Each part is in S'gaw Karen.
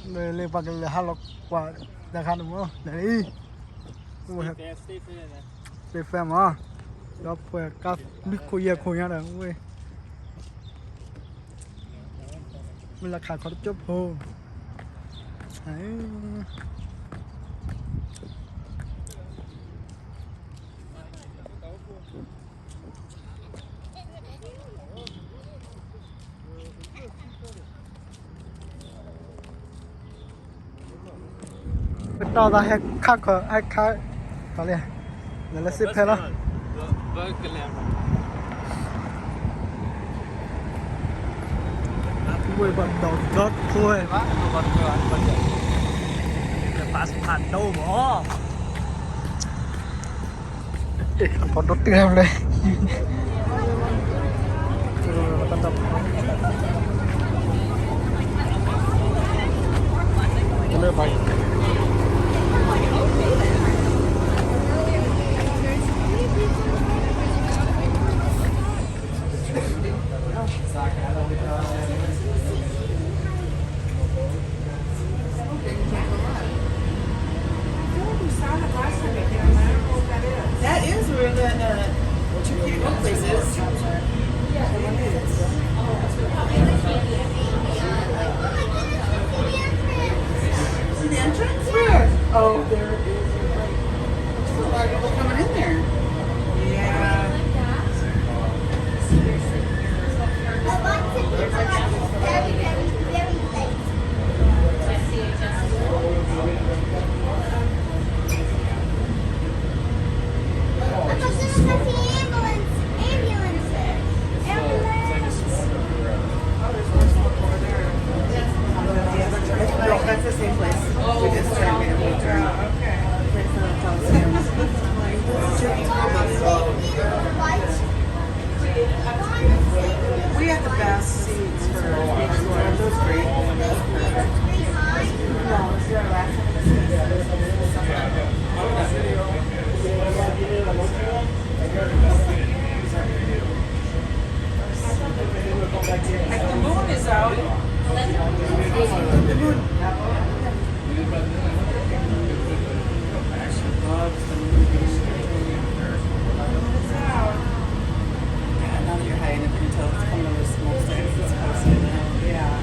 လၢပှၤကလဲၤဟးလီၤကွၢ်တခါန့ၣ်မး လဲၤလံ, stay firm မး, ဒီးပှၤကါလွံၢ်ခိၣ်ယဲၢ်ခိၣ်ညါဒီး ဝဲ မ့ၢ်လၢခးခီတကၠိဖိ ပတီၢ်သးဟဲခါခီ ဟဲခါ, လဲၤလၢစ့ဖဲလီၤ, ဝဲဘၣ်ဒီးဒီဖိဝဲ, ဘၣ်စဖးဒိၣ်မး အဖီဒိၣ်တုၤလၢ I feel like we saw that last time, but I can't remember what that is. That is where the, uh, two K O place is. Yeah, it is. See the entrance? Where? Oh, there it is. There's a lot of people coming in there. Yeah. But lots of people are very, very, very late. That's the same place. We just turned it. We had the best seats for those three. No, it's the last one. Like the moon is out. The moon. She loves the movie. She loves the movie. Yeah, now that you're high enough, you can tell it's coming over smoke signals. It's close to now. Yeah.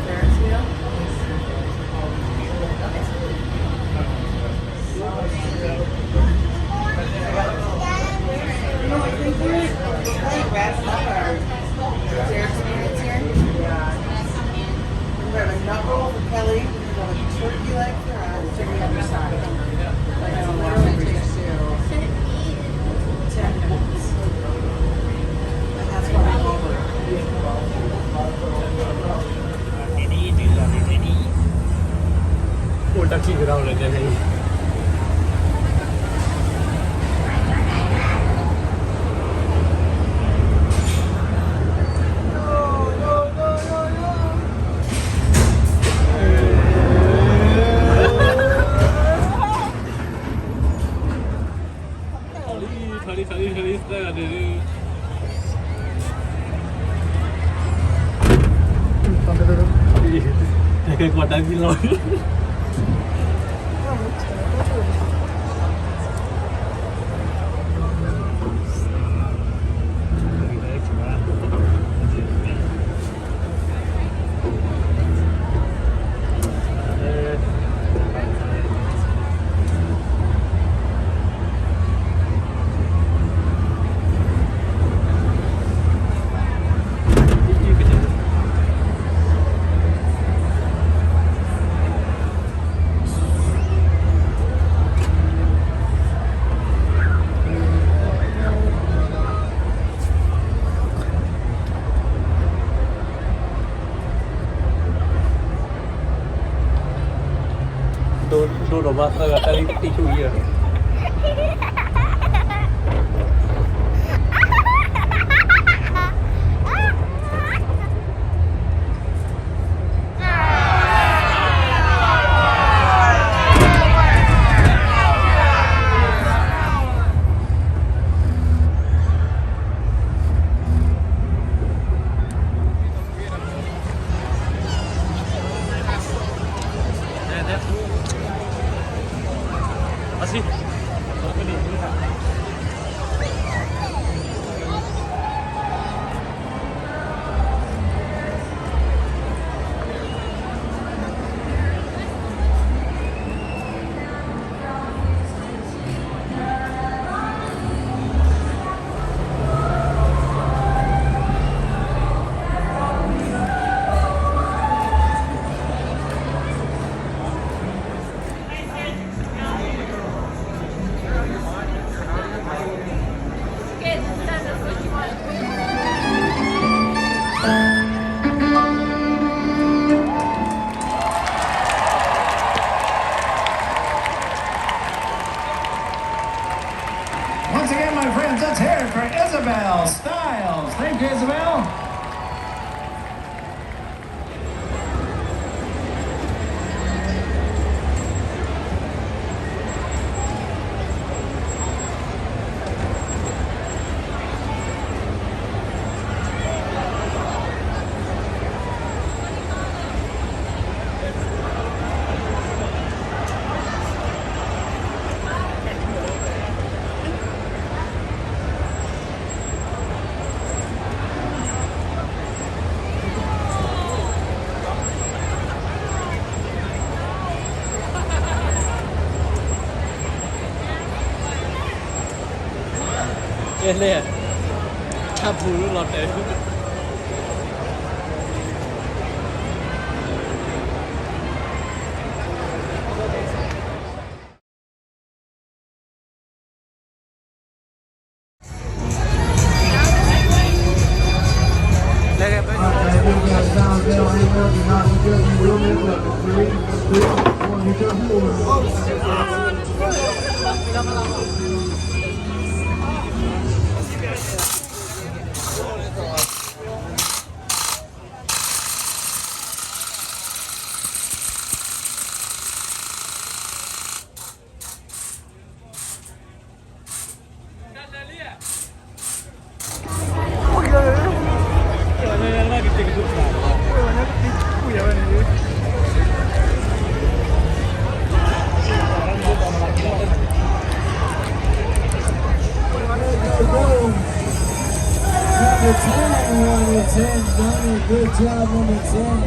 Ferris wheel? You know, I think we're, we're probably wrapping up our, our experience here. We've got a knuckle for Kelly, we've got a turkey leg for us, to the other side. Like, it literally takes you ten minutes. And that's why we go over. Ready, ready. Hold the key around like that. Dô, dô đổ vào, ờ, ta đi, đi chú ý rồi. လဲၣ်, တၢ်ပူၤလီၤတဲာ်. Number ten, number ten, Donnie, good job, number ten.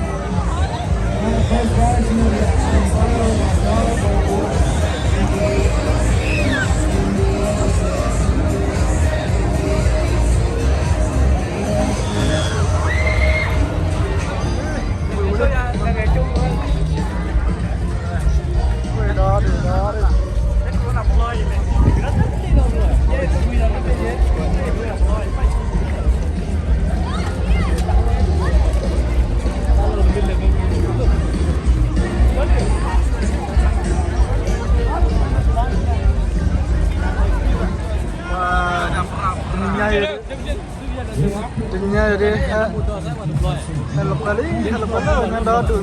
Tenia yodi, hello buddy, hello buddy, nandadu.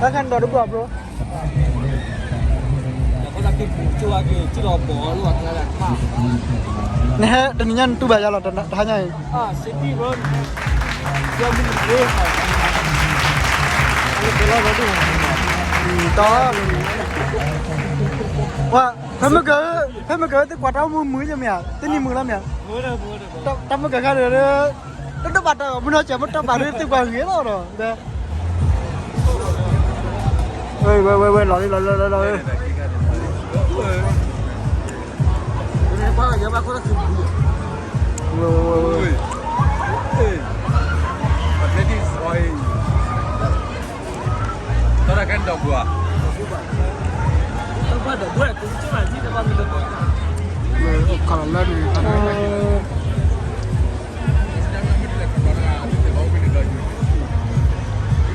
Akan dadu gua bro. Nehê tenia ntu ba yalo tanya. တၢ်, ဝဲ, ဖဲမုၢ်က, ဖဲမုၢ်ကသ့ၣ်ကွၢ်တၢ်မုာ်မုာ်ယမ့ၢ်ဧါ, တနံၤမုာ်လီၤမ့ၢ်ဧါ, တၢ်မုၢ်ကခါဒီး, တၢ်တဘၣ်တၢ်မုၢ်နီၢ်စဲး မ့ၢ်တၢ်ဘၣ်တၢ်မုၢ်နီၢ်စဲးမ့ၢ်တၢ်ဘၣ်ဒီးသ့ၣ်ကွၢ်ဂ့ၤလီၤဒီး, ဝဲဝဲဝဲဝဲ လီၤလံလီၤလံလီၤလံ. Wait, wait, wait, wait. Hey. Hey. What that is? Why? Thought I can dog go. Wait, what color letter is that?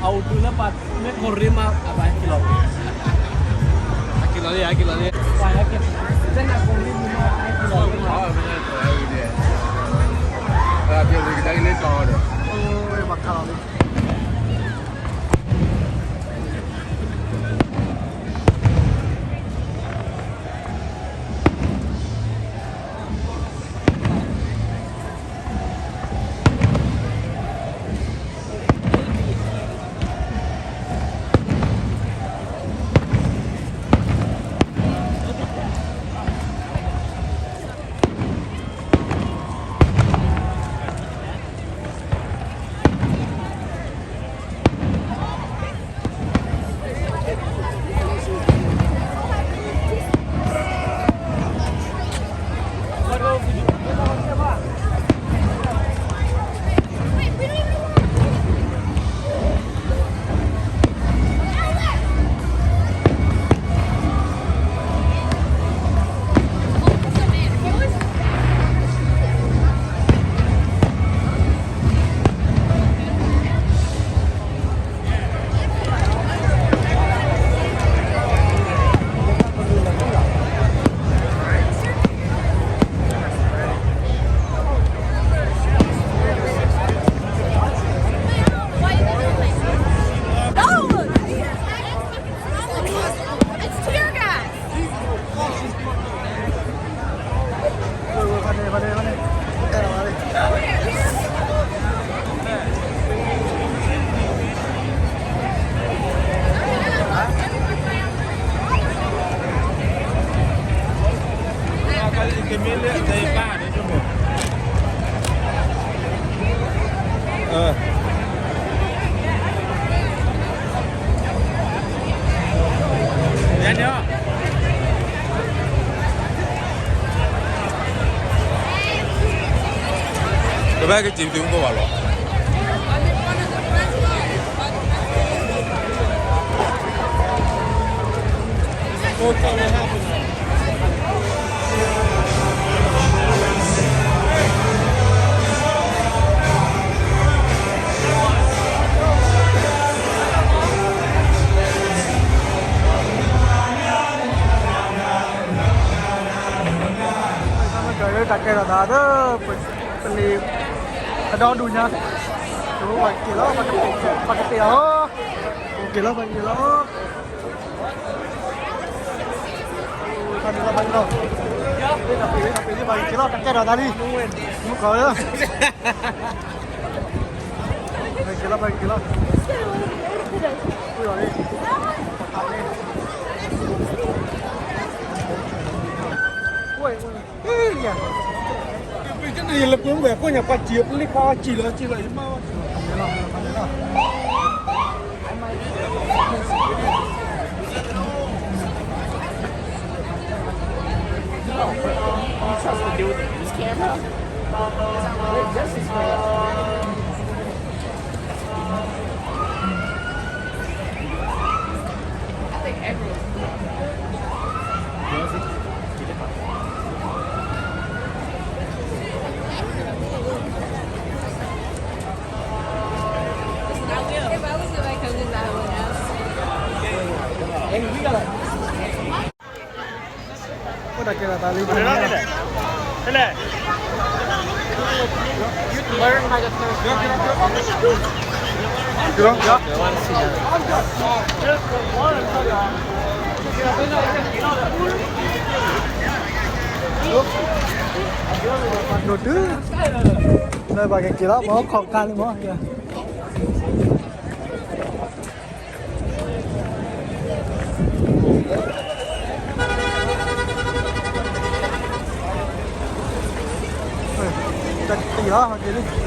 I'll do that, but Mẹ corre más abajo que lo. Aquí lo di, aquí lo di. Vaya que. Ven a correr más abajo que lo. တဘၣ်ကစံးသုကဘၣ်လီၤ. တၢ်ကဲထီၣ်သးဒီး ပလံၤ ကဒီဒူၣ်ညါ ပှၤက့ၤလီၤ ပှၤက့ၤလီၤ ပှၤက့ၤလီၤ ပှၤက့ၤလီၤ ပှၤက့ၤလီၤ ပှၤက့ၤလီၤ တၢ်ကဲထီၣ်သးလံ မူကီၢ်လၢ ပှၤက့ၤလီၤ ပှၤက့ၤလီၤ ယလပဝဲကိညပှၤစံးပလံၤခါစံးလီၤစံးလီၤယမါ He trust to do with this camera. This is for I think everyone. If I was with my cousins, I would ask. အိၣ်တၢ်ကဲထီၣ်သးလံ ဒိၣ်တုၤ လၢပှၤကက့ၤလီၤ မ့ၢ်ခီၣ်ကါလံမ့ၢ် တၢ်တံၢ်လီၤ တၢ်ကဲထီၣ်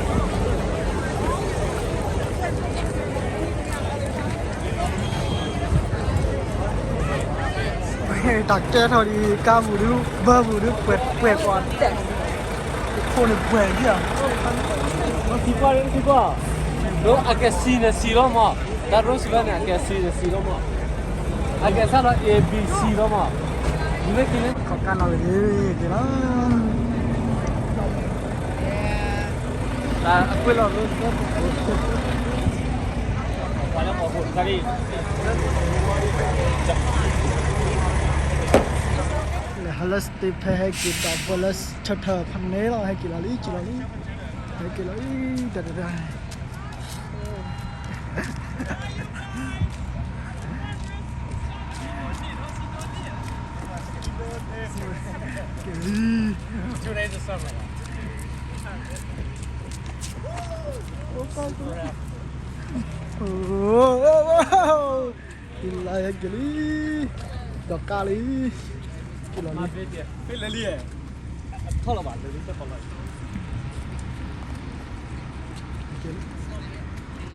ဒံး ကါပူၤဒုး ဘၢပူၤဒုး ပှဲၤပှဲၤကွၢ်တဲာ် ခိၣ်န့ၣ်ပှဲၤယၤ ထံကွၢ်လၢထံကွၢ် ဒီးအကဲစံန့ၣ်စံလီၤမး တၢ်ရိစံဘၢန့ၣ် အကဲစံန့ၣ်စံလီၤမး အကဲစၢ်လီၤ A B C လီၤမး မ့ၢ်က့ၤလၢ ခီၣ်ကါနီၣ်ဂ့ၤန့ၣ် က့ၤလီၤ တၢ်အကွဲၢ်လီၤ လဲၤဟးလၢ stage ဖဲဟဲက့ၤဒီး ဘၣ်လၢ ထၢထၢဖးန့ၣ်လီၤ ဟဲက့ၤလီၤလံ က့ၤလီၤလံ ဟဲက့ၤလီၤလံ တၢ်တၢ်တၢ် က့ၤလံ က့ၤလီၤ ဟဲက့ၤလံ ဒီးကါလံ က့ၤလီၤလံ ထီၣ်လီၤဘၣ် လၢလံ က့ၤလံ